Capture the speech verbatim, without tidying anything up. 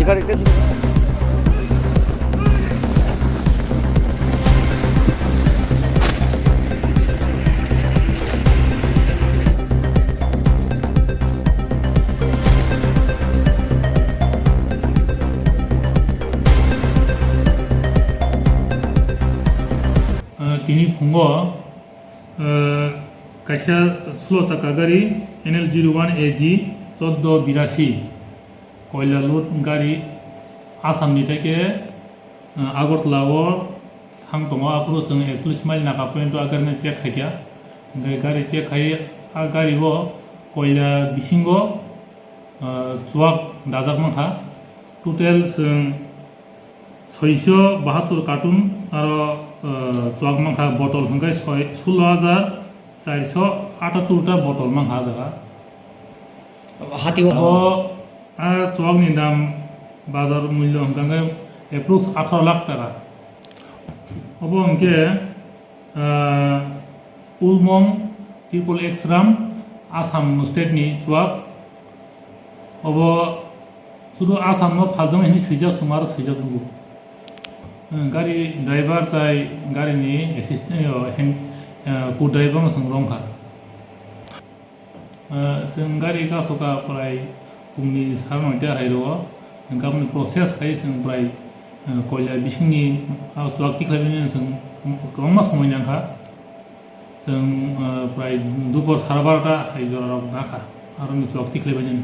Gari ke Ah, tini phungo, ah, kaisa slow chakka gari N L zero one A G choddo birasi koila load gari Assam ni theke, ah, Agartala o thang tongo, aphuru chwng ekchollish mile naka point o a gari no check khaikha, hwnkhe gari check khai a gari o koila bisingo, ah, chuak dajak mankha, total chwng soiso bahattor carton aro, ah, chuak mankha botol hwnkhe soi, sullo hajar charso atattor ta botol mankha ah jaga. Hati o. Abo, ah, chuak ni dam bazar mullo hwnkhe approx atharo lakh taka. Obo hwnkhe, ah, Ulmong Triple X Ram, Assam state ni chuak. Obo sudu Assam no phaljak hwnwi swijak, sumar swijak nugo. Hmm, gari driver tai gari ni assistant, eh, hand, eh, co-driver no chwng rwngkha. Eh, chwng gari kasoka prai pungni sar noita hai rwo, gaboni process khai chwng prai, eh, koila bisingni, ah, chuak tikhlai bini chwng kwbangma somoi nangkha. Chwng, ah, prai dupor sara barota hai jora rok nakha, aroni chuak tikhlai bini.